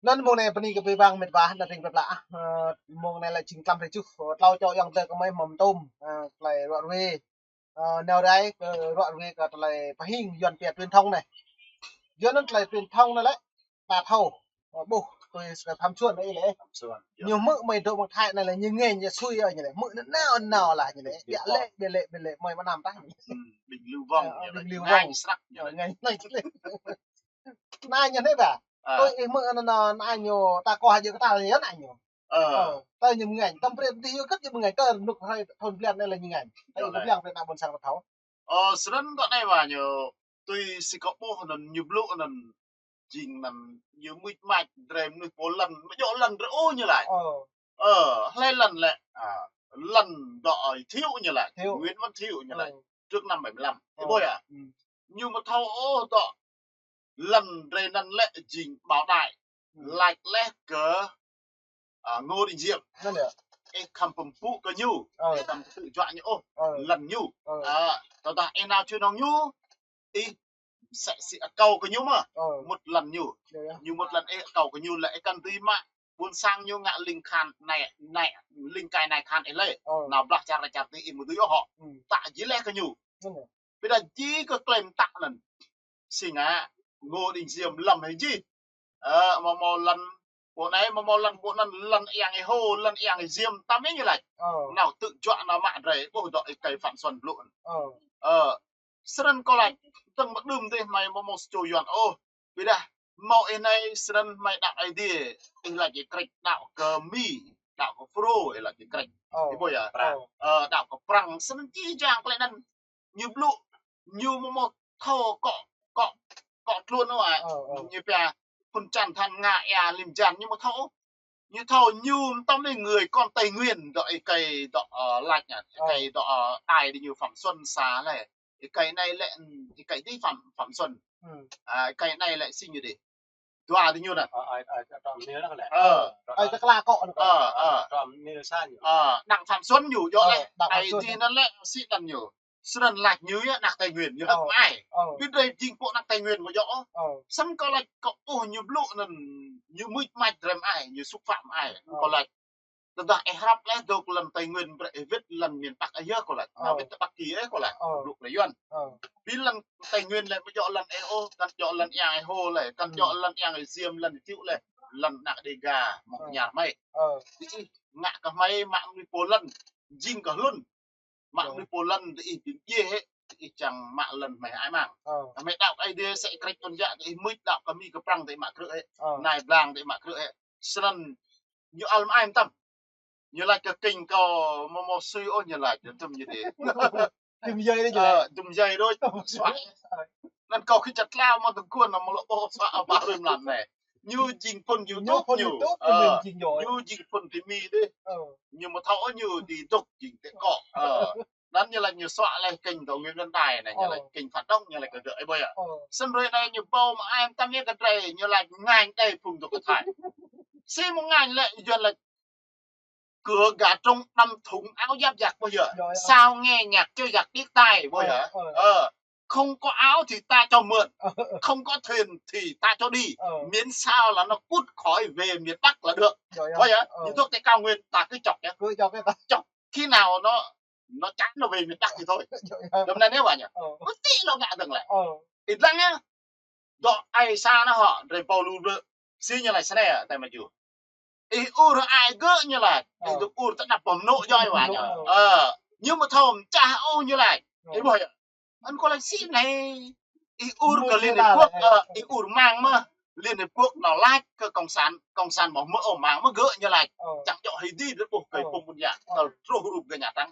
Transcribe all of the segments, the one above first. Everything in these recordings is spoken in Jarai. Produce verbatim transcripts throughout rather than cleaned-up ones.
Anŭn mông anai bơni kơ abih bang met wa, anŭn ring pơplah. Ơ, mông anai lĕ jing tlam hrơi tơjuh, ơ, tlâo čô ayŏng adơi kơ mơi mơ̆ tŭm, ơ, tơlơi ruă ruê. Ơ, nao rai kơ ruă ruê kơ tơlơi pơhing Yuan pia truyền thông anai. Yuan anŭn tơlơi truyền thông anai lĕ, ta thâo. Ơ, ƀuh, tui sơkai Phạm Xuân anai lĕ. Phạm Xuân, yơh. Ñu hmư̆ mơi dŏ mơ̆ng Thái anai lĕ ñu ngĕnh, ñu sui ơ ñu lĕ. Hmư̆ anŭn nao, nao lah ñu lĕ. Ƀiă lĕ, ƀiă lĕ, ƀiă lĕ, mơi mơnam tah. Hm, ƀing Lưu Vong, ơ, ñu ƀing lĕ Lưu Vong. Ngă srăk ñu lĕ. Ơ, ngă srăk. Anai ñu anai ƀă. Ơ. Tui ih hmư̆ anŭn, anŭn, anai ñu, ta kơ hơjă kơ ta anai ñu. Ơ. Ơ, tơ ñu ngĕnh, tơm brơi tih yua kơ ñu ngĕnh, tơ rơnŭk hrơi thun blan anai lĕ ñu ngĕnh. Tơ ñu blan brơi ană ƀôn sang ta thâo. Ơ, snăn tơ anai wa ñu, tui si kơ ƀuh anŭn ñu blŭ anŭn jing anŭn ñu mưč mač drei mơnuih pô lăn, mơ̆ djŏ lăn drei ôh ñu laĭ. Ơ. Ơ, hlơi lăn lĕ, a, lăn dŏ, ơ, Thiệu ñu laĭ. Thiệu. Nguyễn Văn Thiệu ñu laĭ. Ơ. Trước năm bảy mươi lăm. Ơ. Ih ƀuh yơh. Hm. Ñu mơ̆ thâo ôh dŏ lăn drei anŭn lĕ jing Bảo Đại. Hm. Lač leh kơ, a, Ngô Đình Diệm. Anŭn yơh. Ih khăm pơmpŭ kơ ñu. Ơ. Ih khăm tơjuă ñu ôh. Ơ. Lăn ñu. Ơ. A, tơdah ih nao čuh nong ñu, ih mơsĕ si akâo kơ ñu mơ̆. Ơ. Mŭt lăn ñu. Yơh, yơh. Ñu mŭt lăn ih akâo kơ ñu lĕ ih kăn dưi mă ƀôn sang ñu ngă ling khan anai, anai, ling kai anai khan ih lĕ. Ơ. Nao blah čar anai čar adih ih mơ̆ dưi ôh hŏ. Hm. Tăk jih leh kơ ñu. Anŭn yơh. Ƀiădah jih kơ klei mơtă anŭn. Si ngă Ngô Đình Diệm lăm hĭ jih. Ơ, mơ̆ mơ̆ lăn pô anai, mơ̆ mơ̆ lăn pô anŭn, lăn Yang Êhô, lăn Yang Diệm, tăm ih ñu lač. Ơ. Nao tơjuă nao mă drei, ƀuh dŏ ih kơi Phạm Xuân blŭ. Ơ. Ơ, snăn kâo lač, tơ̆ng mơ̆ đưm dih hmei mơ̆ mơ̆ sa čô Yuan ôh. Ƀiădah hmâo ih anai snăn hmei đăo Aê Diê, ih lač ih krĕč đăo kơ Mi, đăo kơ Fulro, ih lač ih krĕč. Ơ. Ih ƀuh yơh? Ơ. Ơ, đăo kơ Prăng, snăn jih jang klei anŭn ñu blŭ, ñu mơ̆ mơ̆ thâo kŏ, kŏ, kŏ tluôn ôh, a. Ơ, ơ. Ñu pia phŭn čan than ngă ia lim jan ñu mơ̆ thâo. Ñu thâo ñu mơ̆ tăm ih người con Tây Nguyên dŏ ih kơi dŏ, ơ, lač anai, ih kơi dŏ, ơ, ai đi ñu Phạm Xuân sa lĕ. Ih kơi anai lĕ, ih kơi dih Phạm, Phạm Xuân. Hm. A, ih kơi anai lĕ si ñu dih. Dua dih ñu anŭn. Ơ, ơ, ơ, Trump ñu anŭn lĕ. Ơ. Ơ, tơkla kŏ anŭn. Ơ, ơ. Trump ñu sa ñu. Ơ, đăng Phạm Xuân ñu, djŏ lĕ. Ơ, đăng Phạm Xuân. Ai dih anŭn lĕ, si anŭn ñu. Snăn lač ñu yơh anak Tây Nguyên, ñu hơ̆k mơai. Ơ. Ƀiădah jing pô anak Tây Nguyên mơ̆ djŏ. Ơ. Snăn kâo lač kơ ƀuh ñu blŭ anŭn, ñu mưč mač drei mơai, ñu xúc phạm mơai. Ơ. Kâo lač, tơdah ih hrăp leh dŏ lăn Tây Nguyên brơi ih wĭt lăn miền Bắc ih yơh kâo lač. Ơ. Nao wĭt Bắc Kỳ ih kâo lač. Ơ. Blŭ klei Yuan. Ơ. Ƀiădah lăn Tây Nguyên lĕ mơ̆ djŏ lăn ih ôh, kăn djŏ lăn Yang Êhô lĕ, kăn djŏ lăn Yang Diệm, lăn Thiệu lĕ, lăn ană Đêga, mơ̆ng ñar hmei. Ơ. Jing ngă kơ hmei mă mơnuih pô lăn, jing kơ hlŭn. Mă mơnuih pô lăn tơ ih ƀing djai hĕ, tơ ih čang mă lăn hmei ai mang. Ơ. Hmei đăo Aê Diê sĕ krĕč ôn jă tơ ih mưč đăo kơ Mi kơ Prăng tơ ih mă krư̆ hĕ. Ơ. Nai blang tơ ih mă krư̆ hĕ. Snăn ñu ăl mơai mơtam. Ñu lač kơ kênh kâo mơ̆ mơ̆ sui ôh ñu lač, dŭm ñu dih. Dŭm jai dih ñu lač. Ơ, dŭm jai đôč. Suaih. Anŭn kâo kơ čăt tlao mơ̆ tơguan mơ̆ lŏ ƀuh suaih ƀă rơ̆m lăm anai. Ñu jing phŭn YouTube ñu. Ơ, ñu jing phŭn ti Mi dih. Ơ. Ñu mơ̆ thâo ñu dih dŏ jing tĕ kŏ. Ơ. Anŭn ñu lač ñu suaih leh kênh dŏ Nguyễn Văn Đài anai, ñu lač kênh phản động, ñu lač kơ dŏ, ih ƀuh yơh. Ơ. Snăn hrơi anai ñu ƀâo mơai mơtam yơh kơ drei, ñu lač ngă đei phung dŏ kơ Thái. Si mơ̆ ngă lĕ, Yuan lač Cửa gà trống đâm thủng áo giáp giặc, ƀuh yơh. Yơh, yơh. Sao nghe nhạc kêu giặc điếc tai, ƀuh yơh. Ơ, ơ. Ơ, không có áo thì ta cho mượn, ơ, ơ, không có thuyền thì ta cho đi. Ơ. Miễn sao là nó cút khỏi về miền Bắc là được. Yơh, yơh. Ƀuh yơh. Ơ. Ñu dŏ tơ cao nguyên ta cứ chọc nhá. Cứ chọc nhá. Chọc. Khi nào nó, nó chán nó về miền Bắc thì thôi. Yơh, yơh. Đâm ra nếu mà nhỉ? Ơ. Có tí nó ngã dừng lại. Ơ. Ih lăng nhá. Dŏ ai sa anŭn hŏ, drei ƀâo lu blư̆. Si ñu lač snei, tơ mơ̆ yơh. Ih ur ai gơ̆ ñu lač. Ih dŏ ur tơ anăp pơm nŏ joi wa ñu. Ơ, ñu mơ̆ thâo mơčah ôh ñu lač. Ih ƀuh yơh. Anŭn kâo lač si anai. Ih ur kơ Liên Hiệp Quốc, ơ, ih ur mang mơ̆. Liên Hiệp Quốc nao lač kơ cộng sản, cộng sản mơ̆ hmư̆ ôh mang mơ̆ gơ̆ ñu lač. Ơ. Čang djŏ hĭ dih drei ƀuh kơ pơm ƀun yă. Ơ. Tơl truh rup gơñu tăng.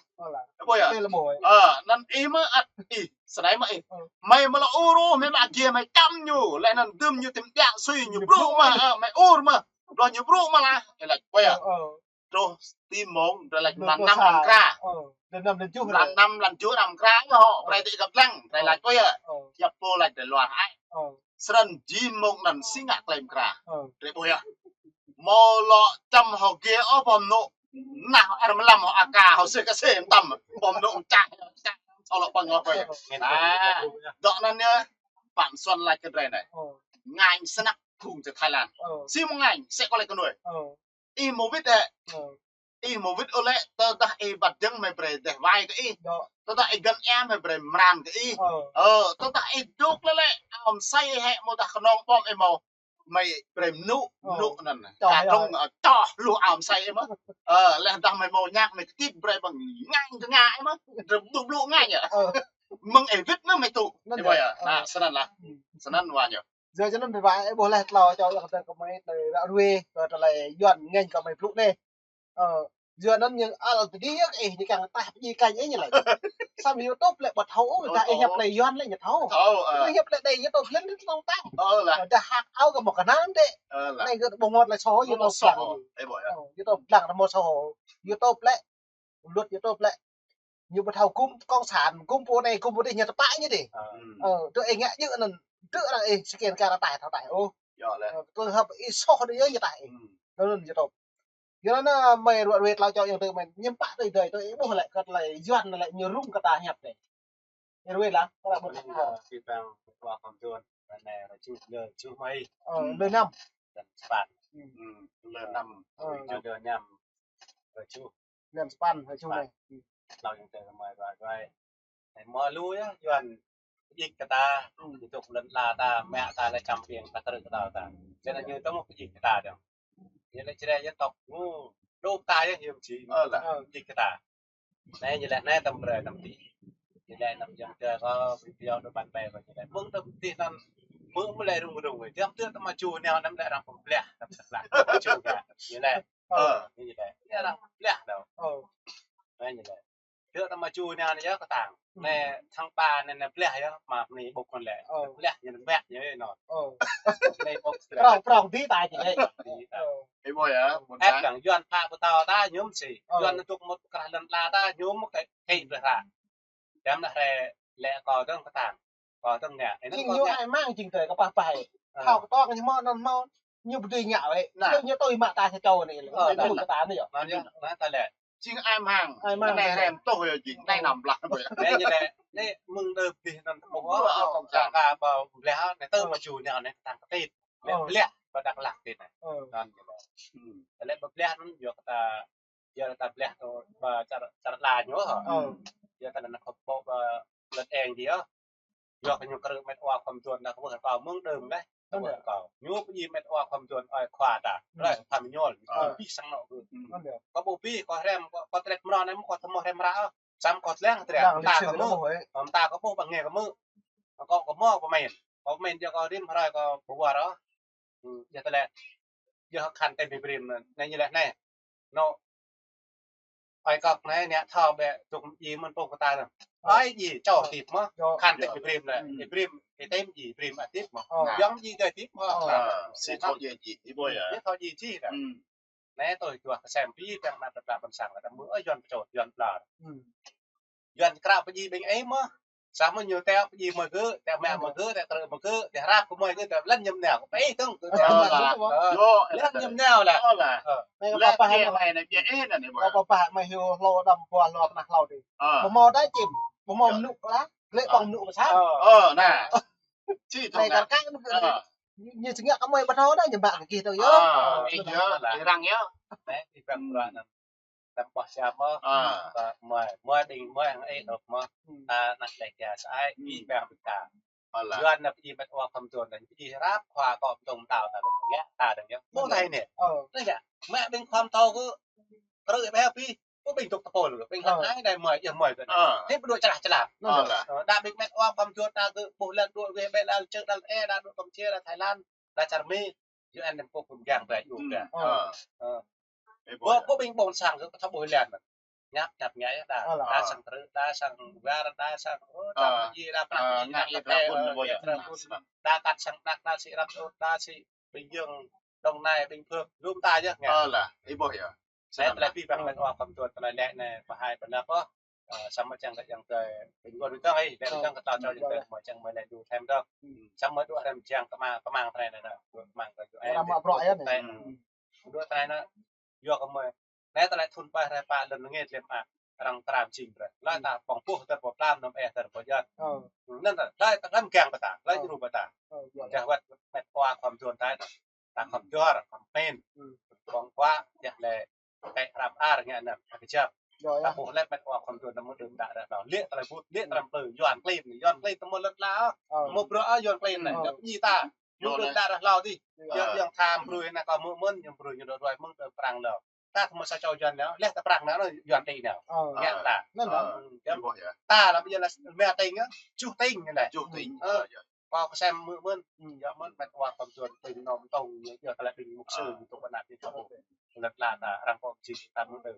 Ơ, anŭn ih mơ̆ ăt ih, snei mơ̆ ih. Ơ. Hmei mơ̆ lŏ ur ôh, hmei mă giê hmei čăm ñu, leh anŭn dŭm ñu tĭm biă sui ñu blŭ mơ̆, ơ, hmei ur mơ̆. Ƀlŏh ñu blŭ mơ̆ lah, ih lač ƀuh yơh. Ơ, ơ. Truh ti mông, drei lač mlan năm năm kra. Ơ, mlan năm lăn juh, mlan năm lăn juh năm kra, ñu hŏ, brei tơ ih găp lăng, drei lač ƀuh yơh. Ơ. Yap pô lač drei luar ai. Ơ. Snăn jing mông anŭn si ngă klei mkra. Ơ. Drei ƀuh yơh. Mơ̆ lŏ čăm hŏ giê ôh pơm nŏ. Nah, ar mlam hŏ aka hŏ sê kơ sê mơtam. Pơm nŏ mčah, mčah. Thâo lŏ păng ngŏ ƀuh yơh. Ơ. A, dŏ anŭn yơh. Phạm Xuân lač kơ drei anai. Ơ. Ngă snăk phung tơ Thái Lan. Ơ. Si mơ̆ng ngañ, sĕ kơ lĕ kơ nuai. Ơ. Ih mơ̆ wĭt ĕ. Ơ. Ih mơ̆ wĭt ôh lĕ, tơdah ih ƀăt jơ̆ng mơi brơi deh wai kơ ih. Dŏ. Tơdah ih găn ia mơi brơi mram kơ ih. Ơ. Ơ, tơdah ih dŏ lĕ lĕ, ao msai ih hĕ mơ̆ dah kơnong pom ih mơ̆. Mơi brơi mnŭ, ơ, mnŭ anŭn. Čoh ka ya. Trông, ơ, čoh lu ao msai ih mơ̆. Ơ, lĕ dah mơi mơ̆ ñăk mơi kơtit brơi ƀơ̆ng ngañ kơ ngă ih mơ̆. Drơm dŭ blŭ ngañ ya. Ơ. Mơ̆ng ih wĭt anŭn mơi tŭ. Anŭn ih ƀuh ya. Ya. Ơ. Nah, snăn lah. Hmm. Snăn wa ñu. Yua anŭn ƀai ƀuh lĕ tlâo čô yua kơ tơlơi kơ mơi tơlơi ră ruai, kơ tơlơi Yuan ngĕn kơ mơi blŭ anai. Ơ, yua anŭn ñu ăl tơdih yơh ih ñu kiăng tah pơdjai kañ ih ñu lĕ. Samơ̆ YouTube lĕ ƀu thâo, ƀu thâo, dah ih hiăp lĕ Yuan lĕ ñu thâo. Thâo, ơ. Dah hiăp lĕ Đê YouTube lĕ ñu thâo tah. Ơ, lah. Dah hăk ao kơ mơ̆ kơnang dêh. Ơ, lah. Anai gơ̆ ƀu ngŏt lĕ soh, mơ̆ YouTube soh, lăng. Ơ, ƀuh ya. Ơ, YouTube lăng mơ̆ soh. YouTube lĕ, luật YouTube lĕ. Ñu ƀu thâo gŭm cộng sản, gŭm pô anai, gŭm pô adih, ñu tơpă ñu dêh. Ơ. Ơ, tơ ih ngă djơ̆ anŭn, tơ arăng ih scan kơ arăng tah, thâo tah. Ơ. Yơh lĕ. Ơ, tơ hăp ih soh dêh yơh ñu tah ih. Hmm. Anŭn YouTube. Yua anŭn mơi ră ruai tlâo čô yơh tơ mơi ñăm pă tơ ih dơi, tơ ih ƀuh lĕ kơ tơlơi Yuan lĕ ñu rŭng kơ ta hiăp dêh. Ih ruai lah, kơ ră ƀuh. Anai, ơ, si păng ƀuh kơm tuan, anai ră čuh, lơ čuh mơi. Ơ, hmm, lơ năm. Lơ sapăn. Hmm. Hmm, lơ năm. Ơ. Lơ năm. Ră čuh. Năm sapăn, ră čuh mơi. Tlâo yơh tơ mơi ră ruai. Anai mơ̆ lu yơh, Yuan ih kơ ta, ih dŏ lŏn ala ta, mă ta lĕ čăm piêng ta krư̆ kơ ta ta. Čơnă ñu tơmŭk ih kơ ta dơ̆ng. Ñu lĕ Jrai dân tộc ñu đôč ta yơh, ñu či. Ơ, lah. Ih kơ ta. Anai ñu lĕ anai tăm brơi tăm tih. Ñu lĕ năm jơ̆ng tơ kơ ƀing pioh đôč ƀăn ƀai kơ ñu lĕ. Mơ̆ng tăm tih năm mơ̆ mơ̆ lĕ rŭng rŭng. Tiăm tơ tăm mă ču neo năm lĕ arăng pơblah, tăm săk lah. Mă ču neo. Ñu lĕ. Ơ. Ñu lĕ. Ñu arăng pơblah dơ̆ng. Ơ. Anai ñu lĕ. Tơ tăm mă ču neo anai yơh kơtang. Hmm. Anai tháng ba anai anai blah yơh, mă anai ƀôk kơ lĕ. Ơ. Blah ñu anai mă ñu anai. Ơ. Anai ƀôk. Prong, prong dih ta či lĕ. Dih ta. Ơ. Ih ƀuh ya, ƀôn sang. Ĕp lăng Yuan pha ƀu thâo ta ñŭm si. Ơ. Yuan anŭn tŭk mŭt krah lŏn ala ta ñŭm mŭt kơ kơ blah ra. Dăm lah rĕ lĕ kơ dơ̆ng kơtang. Kơ dơ̆ng ngă. Anŭn jing kơ ñu ngă. Ai mang jing tơ kơ pah pah. Ơ. Thâo kơ tŏ ñu mơ̆ anŭn mơ̆. Ñu ƀu dưi ngă wĕ. Nah. Ñu tui mă ta sa čô anai. Ơ, ñu nah, tui kơ ta anai yơh. Nah, ñu, nah, ta lĕ. Jing ai mang. Ai mang. Anai rem tuh yơh jing. Anai năm blah. Anai ñu lĕ. Anai mơ̆ng đơ̆m dih anŭn ƀuh. Ơ, ơ, cộng sản. Ka ƀu blah, anai tơ mă ču neo anai kơtang kơtit. Lĕ blah, ƀơi Dak Lak ti anai. Ơ. Anŭn ñu lĕ. Hmm. Lĕ ƀơi blah anŭn yua kơ ta, yua kơ ta blah tơ ƀơi čar, čar ala ñu hă. Ơ. Yua kơ anŭn khŏm ƀuh ƀơi lŏn eng dih hă. Yua kơ ñu krư̆ met wa khŏm tuan ta kơ ƀuh kơ mơ̆ng đơ̆m leh. Kơ ƀuh kơ. Ñu pơdjai met wa khŏm tuan ơi khua ta. Ơ. Leh Phan Minh Nhuol. Ơ. Ñu pĭ sang anŏ gơ̆. Ơ. Kơ ƀuh pĭ, kơ hrăm, kơ, kơ tret mrâo anai mơ̆ kơ tơmơ̆ hrăm mrâo. Sam kơ tlăng tret. Lăng lịch sử ta kơ mơ̆. Kơ mơ̆ pơnge kơ mơ̆. Kơ, kơ mơ̆ pơmĭn. Kơ pơmĭn yua kơ rĭm hrơi kơ ƀuh wơr. Hmm, yua tơlơi. Yua khăn tơlơi bi brĭm anai ñu lĕ anai. Anŏ. Ơi kŏk anai anai thâo bĕ dŏ djai mơ̆n pô kơ ta anŭn. Ơ. Ơi djai čô tip mơ̆. Ơ. Khăn tơlơi bi brĭm lĕ. Hmm. Bi brĭm, bi tơm djai, brĭm ă tip mơ̆. Ơ. Yŏng djai dơi tip mơ̆. Ơ. Nah, si thâo djai djai, ih ƀuh ya. Ih thâo djai djai dah. Hmm. Anai tui dua kơsem bi păng anăp tơplah ƀôn sang lĕ ta mơ̆, ơ, Yuan pơčot, Yuan pla. Hmm. Yuan krao pơdjai ƀing ih mơ̆. Samơ̆ ñu teo pơdjai mơi gơ̆, teo mă mơi gơ̆, teo krư̆ mơi gơ̆, teo hrăp kơ mơi gơ̆, teo lăn ñăm neo. Pơ ih tơ̆ng kơ teo mă gơ̆. Ơ, lah. Ơ. Yo, lăn ñăm neo lah. Ơ, lah. Ơ. Anai kơ pơpă anai, anai, anai, anai, anai, pơpă mơi hyu hlô đăm pua hlô pơnah hlô dih. Ơ. Ƀu mâo đa čim, ƀu mâo mơnŭ lah. Lĕ ƀơ̆ng mơnŭ pơsat. Ơ, nah. Či tơ̆ng anai kar kaĭ mơ̆. Ơ. Ñu, ñu sơngă kơ mơi ƀu thâo đa ñu ƀă kơ gih tơ̆ng yơh. Ơ, ih yơh, ih răng yơh. Anai, ih păng pơrua anŭn. Đăm ƀuh siam mơ̆. Ơ. Kơ mơi, mơi ƀing mơi hăng ih dŏ mơ̆. Hmm. Ta anăp lĕ kia sa ai, hmm, ih ƀing ƀing ta. Ơ, lah. Yuan anăp ih met wa khŏm tuan, anŭn ih hrăp khua kơ pơtông mơtao ta dơ̆ng ngă, ta dơ̆ng ngă. Ƀu thâo anai. Ơ. Anai yơh. Mă ƀing khua mơtao kơ, krư̆ ƀe pĭ, kơ ƀing dŏ tơpul kơ, ƀing hăng ai anai mơi, yơh mơi kơ. Ơ. Hĭ ƀu dŏ čơlah čơlah. Ơ, lah. Ơ, đa ƀing met wa khŏm tuan ta kơ, ƀuh lăn dŏ wĕ ƀe lăn čơ̆ lăn e, đa dŏ Kampuchia, đa Thái Lan, đa čar Mi. Yua anŭn pô pơgang ƀe yua ƀe. Ơ. Ơ. Ơ. Ih ƀuh ya. Pô ƀing ƀôn sang kơ thâo ƀuh lăn mơ̆n. Ñăp, ñăp ngă yơh đa. Ơ, lah. Đa sang krư̆, đa sang war, đa sang, ơ, đa pơdjai, đa pơnah pơdjai, đa pơdjai, đa pơdjai, đa kat sang đak, đa si rap ôt, đa si Bình Dương, Đồng Nai, Bình Phước, lŏm ta yơh ngă. Ơ, lah, ih ƀuh ya. Anai tơlơi pĭ păng met wa khŏm tuan tơlơi lĕ anai, pơhai pơnăp ôh. Ơ, samơ̆ čang kơ čang tơlơi ƀing gơ̆ ƀing tơ̆ng ih, lĕ ƀing tơ̆ng kơ tlâo čô ƀing tơ̆ng mơi čang mơi lĕ dŏ hrăm dơ̆ng. Samơ̆ dŏ hrăm čang kơ mă, kơ mă tơlơi anai, dŏ mă kơ dŏ. Ơ, hrăm mă bruă yơh anai. Dŏ tơlơi anai, yua kơ mơi. Anai tơlơi thun ƀai hrơi pă lŏn ngĕt lĕ mă. arăng tram jing brơi. Laih ta pŏng puh tơr pơplam năm eh tơr pơjăn. Anŭn ta, laih ta đăm kiăng pơta, laih jru pơta. Dah wơ̆t met wa khŏm tuan tai ta. Ta khŏm jor, khŏm pên. Pŏng wa, dah lĕ kĕ hrăm ar ngă anŭn, ta kơjăp. Ta puh lĕ met wa khŏm tuan ta mŭt đưm đă ră hlâo. Lĕ ta lĕ but, lĕ ta lĕ plư, Yuan klin, Yuan klin ta mŭt lĕ hlâo. Mŭt brơi Yuan klin anai, dăp ñi ta. Ñu đưm đă ră hlâo tih. Yang, yang tham brơi anai kâo mŭt mơ̆n, yang brơi ñu đuaĭ mơ̆n, ta prăng hlâo. Ta thâo mơ̆ sa čô Yuan nao, lĕ ta prăng nao, Yuan tih nao. Ngă ta. Anŭn. Ta lăm ƀơi anai mia tĭng, juh tĭng anai. Juh tĭng. Kâo kơsem mơ̆n, yua mơ̆n met wa khŏm tuan tĭng nŏm tông, yua ta lĕ tĭng mục sư, ñu tŭ anăp ñu tŭ. Lĕ ta arăng kơ jing ta mŭt đưm.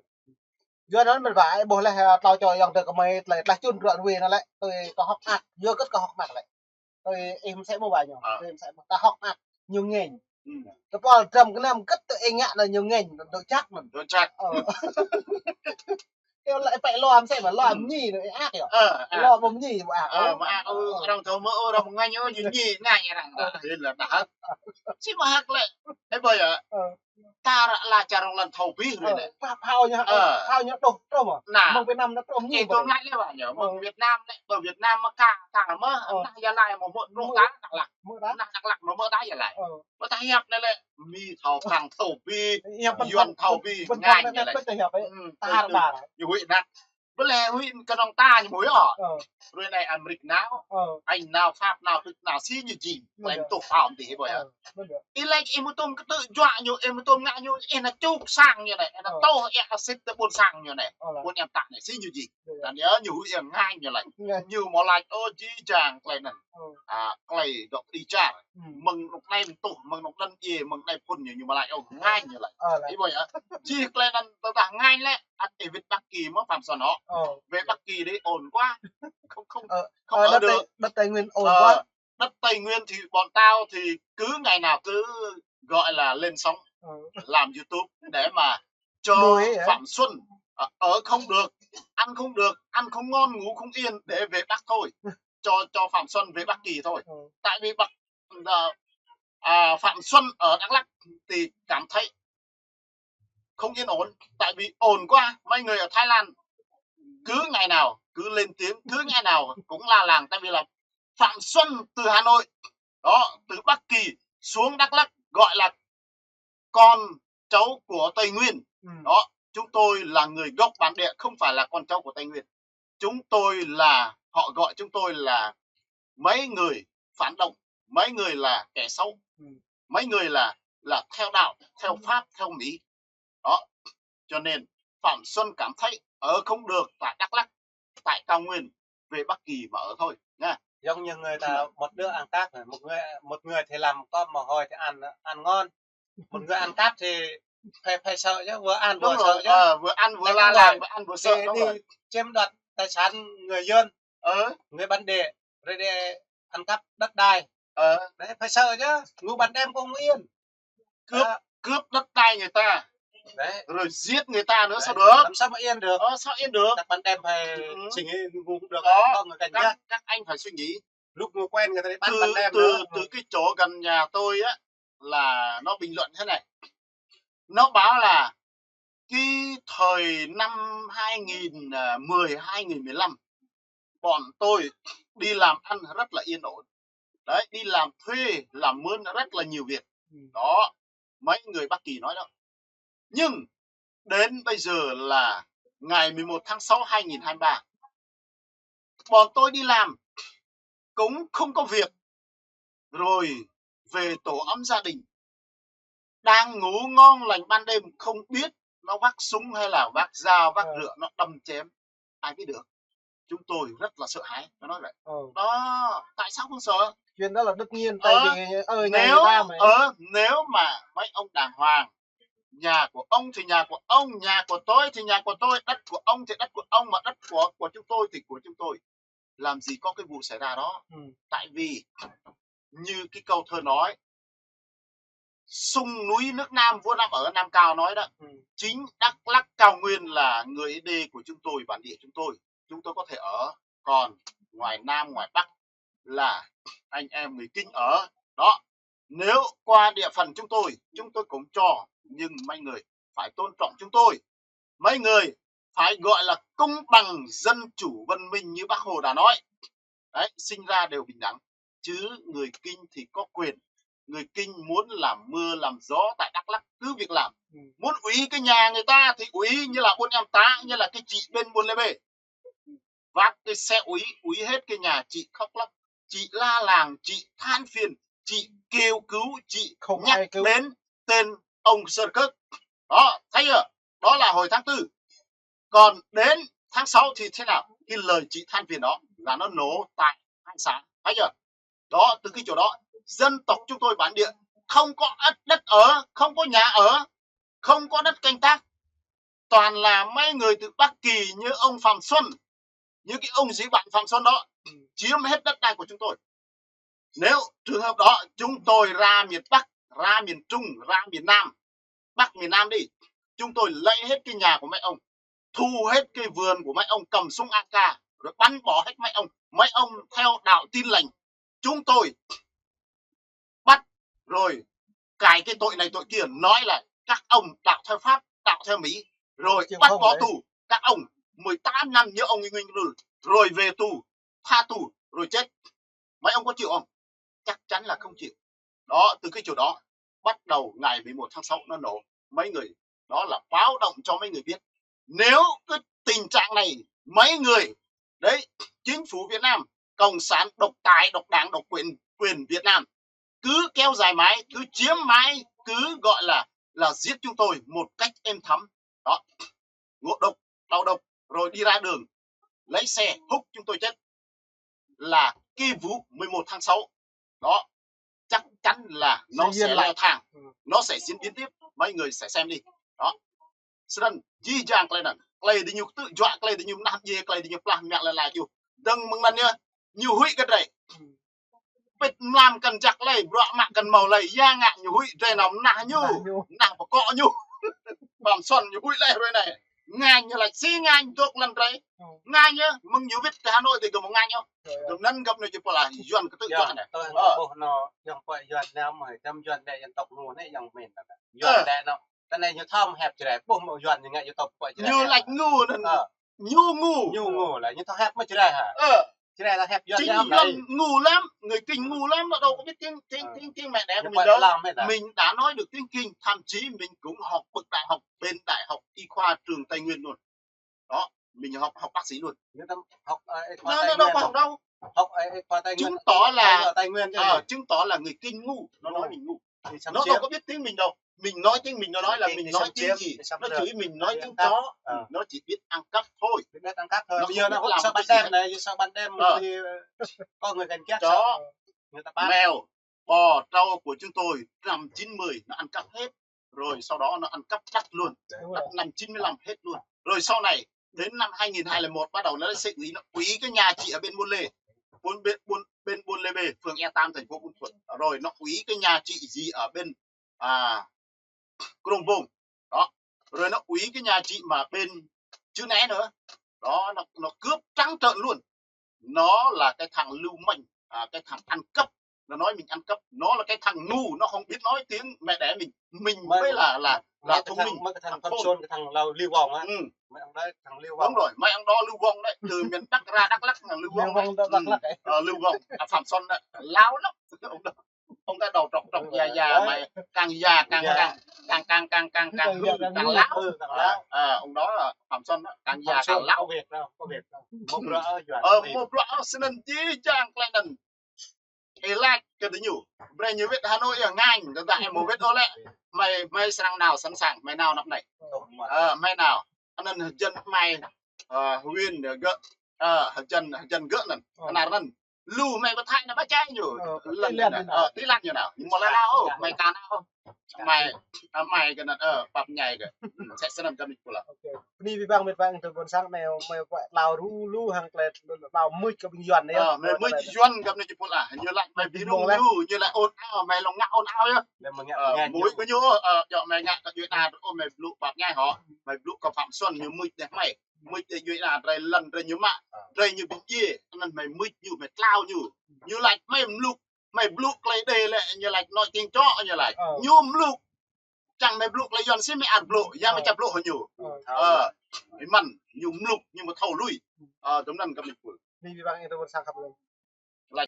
Yua anŭn mơ̆n ƀă, ƀuh lĕ, tlâo čô yang tơ kơmơi, tlaih, tlaih čun ră ruai anŭn lĕ, tui kơ hŏk mơak, yua kơ kơ hŏk mơak lĕ. Tui ih mơsĕ mơ̆ ƀă ñu, tui ih mơsĕ mơ̆. Ta hŏk mơak, ñu ngĕñ. Tơpul dram gơnam gĕt tui ih ngă anŭn ñu ngĕñ, dŏ jak anŭn. Dŏ jak. Ơ, lĕ pĕ loa mơsĕ mơ̆, loa mơñi anŭn ih ak yơh. Loa mơñi mơak. Mơak, ơ, arăng thâo mơ̆, ơ, arăng mơngañ, ơ, ñu ñi, ngă arăng. Ơ. Ih lĕ ta hăk. Sĭ mơak lĕ. Ơ, ƀơi yơh. Ta ră la čar rŏng lăn thâo bih rơi anai. Phao ñu, phao ñu truh, truh mơ̆. Mơ̆ng Việt Nam anŭn truh mơñi. Ih tŭ mơ̆. Laĭ lĕ ƀă ñu, mơ̆ng Việt Nam lĕ, ƀơi Việt Nam mơ̆ ka, ka mơ̆, anah Gia Lai mơ̆ mơ̆ truh ta Dak Lak. Anah Dak Lak mơ̆ mơ̆ ta Gia Lai. Ƀơi ta hiăp anai lĕ, Mi thâo, Prăng thâo bih, Yuan thâo bih, ngă anai lĕ. Ñu huĭ anăp. Ƀơi lĕ huĭ kơnơ̆ng ta ñu ƀuh yơh. Rơi anai Amrik nao, Anh nao, Pháp nao, Đức nao, sĭ ñu jing. Klem tuh phao tih ƀơi yơh. Ih lĕ ih mŭt tŭm kơtư̆ juă ñu, ih mŭt tŭm ngă ñu, ih nao čuk sang ñu anai, ih nao tuh ih asit tơ ƀôn sang ñu anai. Ƀôn em ta anai, sĭ ñu jing. Anŭn yơh ñu huĭ ngă ñu laĭ. Ñu mơ̆ laĭ ôh jih jang klei anŭn. A, klei dŏ kơđi čar. Mơ̆ng anŭn anai tuh, mơ̆ng anŭn anŭn djai, mơ̆ng anai phŭn ñu, ñu mơ̆ laĭ ôh ngă ñu laĭ. Ih ƀuh yơh. Jih klei anŭn tơdah ngă lĕ, ăt ih wĭt Bắc Kỳ mơ̆ Phạm Xuân hŏ. Về Bắc Kỳ đi ổn quá. Không, không, không ở được. Đất Tây Nguyên ổn quá. Đất Tây Nguyên thì bọn tao thì cứ ngày nào cứ gọi là lên sóng, làm YouTube để mà cho Phạm Xuân, à, ở không được, ăn không được, ăn không ngon, ngủ không yên để về Bắc thôi. Cho, cho Phạm Xuân về Bắc Kỳ thôi. Tại vì Bắc, à, à, Phạm Xuân ở Đắk Lắk thì cảm thấy không yên ổn, tại vì ồn quá. Mấy người ở Thái Lan cứ ngày nào cứ lên tiếng, cứ ngày nào cũng la làng, tại vì là Phạm Xuân từ Hà Nội đó, từ Bắc Kỳ xuống Đắk Lắk gọi là con cháu của Tây Nguyên. Đó, chúng tôi là người gốc bản địa, không phải là con cháu của Tây Nguyên. Chúng tôi là, họ gọi chúng tôi là mấy người phản động, mấy người là kẻ xấu, mấy người là, là theo đạo, theo Pháp, theo Mỹ. Đó. Cho nên Phạm Xuân cảm thấy ở không được tại Đắk Lắk, tại cao nguyên, về Bắc Kỳ mà ở thôi nha. Giống như người ta một đứa ăn cắp này, một người, một người thì làm cơm mà hôi thì ăn, ăn ngon, một người ăn cắp thì phải, phải sợ chứ, vừa ăn vừa sợ chứ. Đúng rồi, ờ, vừa ăn vừa la làng, vừa ăn vừa sợ, đúng rồi. Đi chiếm đoạt tài sản người dân, người bản địa, rồi đi ăn cắp đất đai. Đấy, phải sợ chứ, ngủ ban đêm cũng không yên. Cướp, cướp đất đai người ta. Đấy. Rồi giết người ta nữa sao được? Làm sao mà yên được? Ờ, sao yên được? Chắc ban đêm phải suy nghĩ, ngủ không được, có người cảnh giác. Các, các anh phải suy nghĩ. Lúc ngủ quên người ta đi bắt ban đêm nữa. Từ, từ cái chỗ gần nhà tôi á, là nó bình luận thế này. Nó bảo là cái thời năm hai nghìn mười, hai nghìn mười lăm, bọn tôi đi làm ăn rất là yên ổn. Đấy, đi làm thuê, làm mướn rất là nhiều việc. Đó, mấy người Bắc Kỳ nói đó. Nhưng đến bây giờ là ngày mười một tháng sáu hai nghìn hai mươi ba, bọn tôi đi làm cũng không có việc, rồi về tổ ấm gia đình, đang ngủ ngon lành ban đêm không biết nó vác súng hay là vác dao, vác rượu nó đâm chém, ai biết được. Chúng tôi rất là sợ hãi, nó nói vậy. Đó, tại sao không sợ? Chuyện đó là tất nhiên, tại vì, ờ, nhà người ta mà. Ờ, nếu mà mấy ông đàng hoàng, nhà của ông thì nhà của ông, nhà của tôi thì nhà của tôi, đất của ông thì đất của ông, mà đất của, của chúng tôi thì của chúng tôi. Làm gì có cái vụ xảy ra đó. Tại vì như cái câu thơ nói, sông núi nước Nam vua năm ở Nam Cao nói đó, chính Đắk Lắk cao nguyên là người Ê Đê của chúng tôi, bản địa chúng tôi, chúng tôi có thể ở, còn ngoài Nam ngoài Bắc là anh em người Kinh ở đó. Nếu qua địa phận chúng tôi, chúng tôi cũng cho, nhưng mấy người phải tôn trọng chúng tôi. Mấy người phải gọi là công bằng, dân chủ, văn minh như Bác Hồ đã nói. Đấy, sinh ra đều bình đẳng. Chứ người Kinh thì có quyền. Người Kinh muốn làm mưa làm gió tại Đắk Lắk cứ việc làm. Muốn ủy cái nhà người ta thì ủy, như là ƀôn em ta, như là cái chị bên Buôn Lê Bê. Vác cái xe ủy, ủy hết cái nhà, chị khóc lóc, chị la làng, chị than phiền, chị kêu cứu, chị không nhắc ai cứu đến tên ông Sơn Cước. Đó, thấy chưa? Đó là hồi tháng tư. Còn đến tháng sáu thì thế nào? Cái lời chị than phiền đó là nó nổ tại hai xã. Thấy chưa? Đó, từ cái chỗ đó, dân tộc chúng tôi bản địa không có đất ở, không có nhà ở, không có đất canh tác. Toàn là mấy người từ Bắc Kỳ như ông Phạm Xuân, như cái ông dĩ bản Phạm Xuân đó, chiếm hết đất đai của chúng tôi. Nếu trường hợp đó, chúng tôi ra miền Bắc, ra miền Trung, ra miền Nam, Bắc miền Nam đi, chúng tôi lấy hết cái nhà của mấy ông, thu hết cái vườn của mấy ông, cầm súng A K, rồi bắn bỏ hết mấy ông. Mấy ông theo đạo Tin Lành, chúng tôi bắt rồi cài cái tội này tội kia, nói là các ông đạo theo Pháp, đạo theo Mỹ, rồi bắt bỏ tù các ông mười tám năm như ông Nguyễn Văn Linh, rồi về tù, tha tù, rồi chết. Mấy ông có chịu không? Chắc chắn là không chịu. Đó, từ cái chỗ đó, bắt đầu ngày mười một tháng sáu nó nổ. Mấy người, đó là báo động cho mấy người biết. Nếu cái tình trạng này, mấy người, đấy, chính phủ Việt Nam, cộng sản độc tài, độc đảng, độc quyền, quyền Việt Nam cứ kéo dài mãi, cứ chiếm mãi, cứ gọi là là giết chúng tôi một cách êm thấm. Đó, ngộ độc, đầu độc, rồi đi ra đường, lấy xe húc chúng tôi chết, là cái vụ mười một tháng sáu đó chắc chắn là nó sẽ leo thang, nó sẽ diễn biến tiếp, mấy người sẽ xem đi. Đó. Snăn, jih jang klei anăn, klei diñu ktư̆ juă, klei diñu mnah mdjiê, klei diñu plah mă lĕ lač yơh. Dơ̆ng mơ̆ng anăn yơh, ñu huĭ kơ drei. Pĭt mlam kăn jăk lei, bruă mă kăn mâo lei, ya ngă ñu huĭ, drei nao mnah ñu, mnah pơkŏ ñu. Pam son ñu huĭ leh hruê anei. Ngañ ñu lač si ngañ dôk lăn drei. Ngañ yơh, mơ̆ng ñu wĭt ti Hà Nội ti gơ̆ mơ̆ng ngañ yơh. Gơ̆ anăn gơ̆ anei jih pô lah Yuăn ktư̆ juă anei. Ơ. Ƀuh anăn, yang pô Yuăn anei mơ̆, čăm Yuăn anei yang tŏk ngu anei yang mĭn anăn. Yuăn anei anăn. Tơ anei ñu thâo hĕp Jrai, ƀuh mơ̆ Yuăn ñu ngă ñu tŏk pô Jrai. Ñu lač ngu anăn. Ơ. Ñu ngu. Ñu ngu lah, ñu thâo hĕp mơ̆ Jrai hă? Ơ. Jrai thâo hĕp Yuăn. Chính Yuăn ngu lắm, người Kinh ngu lắm, nó đâu có biết tiếng, tiếng, ơ, tiếng, tiếng mẹ đẻ của mình đâu. Mình đã nói được tiếng Kinh, thậm chí mình cũng học bậc đại học bên Đại học Y khoa trường Tây Nguyên luôn. Đó, mình học, học bác sĩ luôn. Nó, nó đâu có học đâu. Học, ơ, Y khoa Tây Nguyên. Chứng tỏ là, ờ, chứng tỏ là người Kinh ngu, nó nói mình ngu. Nó đâu có biết tiếng mình đâu. Mình nói tiếng mình, nó nói là mình nói tiếng gì. Nó chửi mình nói tiếng chó, nó chỉ biết ăn cắp thôi. Nó không biết làm một cái gì hết. Chó, mèo, bò, trâu của chúng tôi năm chín mươi nó ăn cắp hết. Rồi sau đó nó ăn cắp đất luôn. Đất năm chín mươi lăm hết luôn. Rồi sau này đến năm hai nghìn hai lẻ một bắt đầu nó sẽ ủy, nó ủy cái nhà chị ở bên Buôn Lê, Buôn, bên, Buôn, bên Buôn Lê Bê, phường E tám, thành phố Buôn Thuột. Rồi nó ủy cái nhà chị gì ở bên, à, Krông Bông. Đó. Rồi nó ủy cái nhà chị mà bên Chữ Né nữa. Đó, nó, nó cướp trắng trợn luôn. Nó là cái thằng lưu manh, à, cái thằng ăn cắp. Nó nói mình ăn cắp. Nó là cái thằng ngu, nó không biết nói tiếng mẹ đẻ mình. Mình mới là, là, là thông minh. Mấy cái thằng Phan Xuân, cái thằng Lưu Vong á. Ừ. Mấy ông đấy, thằng Lưu Vong. Đúng rồi, mấy ông đó Lưu Vong đấy. Từ miền Bắc ra Đắk Lắk là Lưu Vong đấy. Lưu Vong Đắk Lắk ấy. Ờ, Lưu Vong, à, Phạm Xuân đấy. Láo lắm. Ông đó. Ông ta đầu trọc trọc già già, mày càng già càng, càng, càng, càng, càng, càng, càng hư, càng láo. Ờ, ông đó là Phạm Xuân đó, càng già càng láo. Có việc đâu, có việc đâu. Một bữa ở Yuan. Ờ, một bữa ở Sài Gòn, jih jang klei anăn. Ih lač kơ diñu. Brei ñu wĭt Hà Nội yơh, ngañ, tơdah ih amâo wĭt ôh lĕ. Mày, mày srăng nao sẵn sàng, mày nao năm nay. Ờ, mày nao. Anăn hơjăn mày, ờ, huyện gơ̆, ờ, hơjăn, hơjăn gơ̆ anăn. Anăn anăn. Lu mày pơthâo anăn pơčai ñu. Ơ, lăn, lăn, lăn, ơ, ti lăn ñu nao. Ñu mơ̆ lăn nao, ơ, mày ka nao. Mày, ơ, mày kơ anăn, ơ, pap ñai kơ. Sĕ snăn kơ mĭt pula. Ôkê. Bơni abih bang mĭt wa tơ ƀôn sang anei, mơi pơlao ru lu hăng klei lao mưč kơ ƀing Yuăn anei. Ơ, mơi mưč Yuăn kơ anăn jih pula. Ñu lač mơi bi rung lu, ñu lač ôn ao, mơi lŏng ngă ôn ao yơh. Ơ, mưč kơ ñu, ơ, djŏ mơi ngă kơ djuê ana, ơ, mơi blŭ pap ñai hŏ. Mơi blŭ kơ Phạm Xuân, ñu mưč deh mơi. Mưč djuê ana drei lăn drei ñu mă, drei ñu bi mdjiê, anăn mơi mưč ñu, mơi tlao ñu. Ñu lač mơi mluk, mơi blŭ klei đê lĕ, ñu lač nói tiếng chó, ñu lač. Ñu mluk. Čang mơi blŭ tơlơi Yuan sĭ mơi ăt blŭ, ya mơi čăp blŭ hơnŭn. Ơ, mơi mơ̆n, ñu mlŭk, ñu mơ̆ thâo lui. Ơ, tơm anŭn kơ mơi pul. Ƀing ƀing ƀing tơ ƀôn sang khăp lĕ.